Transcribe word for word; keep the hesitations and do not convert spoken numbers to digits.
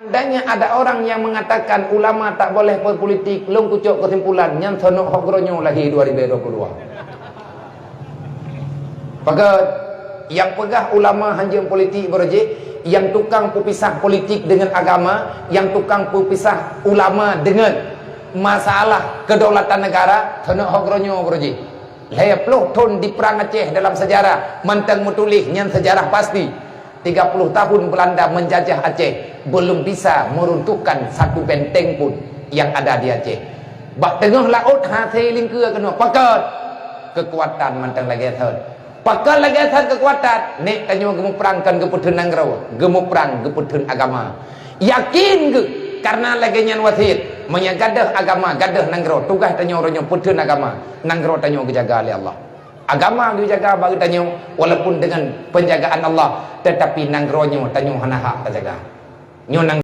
Seandainya ada orang yang mengatakan ulama tak boleh berpolitik, lôn kucok kesimpulan, nyan sonok hok geuronyoe lahé dua ribu dua puluh dua. Pakat, yang peugah ulama hanjeuet politik beurojek, yang tukang peupisah politik dengan agama, yang tukang peupisah ulama dengan masalah kedaulatan negara, sonok hok geuronyoe beurojek. Lhèe ploh thon di Perang Aceh dalam sejarah, mantong meutuléh nyan sejarah pasti. Tiga puluh tahun Belanda menjajah Aceh, belum bisa meruntuhkan satu benteng pun yang ada di Aceh. Bak teungoh laôt hase lingkeue keunoe pakat keukuatan mantong lagèe thon. Pakat lagèe thon keukuatan, nèk tanyoe geumuprang kon geupeutheun nanggroe, geumuprang geupeutheun agama. Yakin geuh, karena lagèe nyan wasiet, meunyoe gadôh agama, gadôh nanggroe, tugaih tanyoe uroe nyoe peutheun agama, nanggroe tanyoe geujaga lé Allah. Agama geujaga bak geutanyoe, walaupun dengan penjagaan Allah, tetapi nanggroe nyoe tanyoe hana hak tajaga. Nyoe nang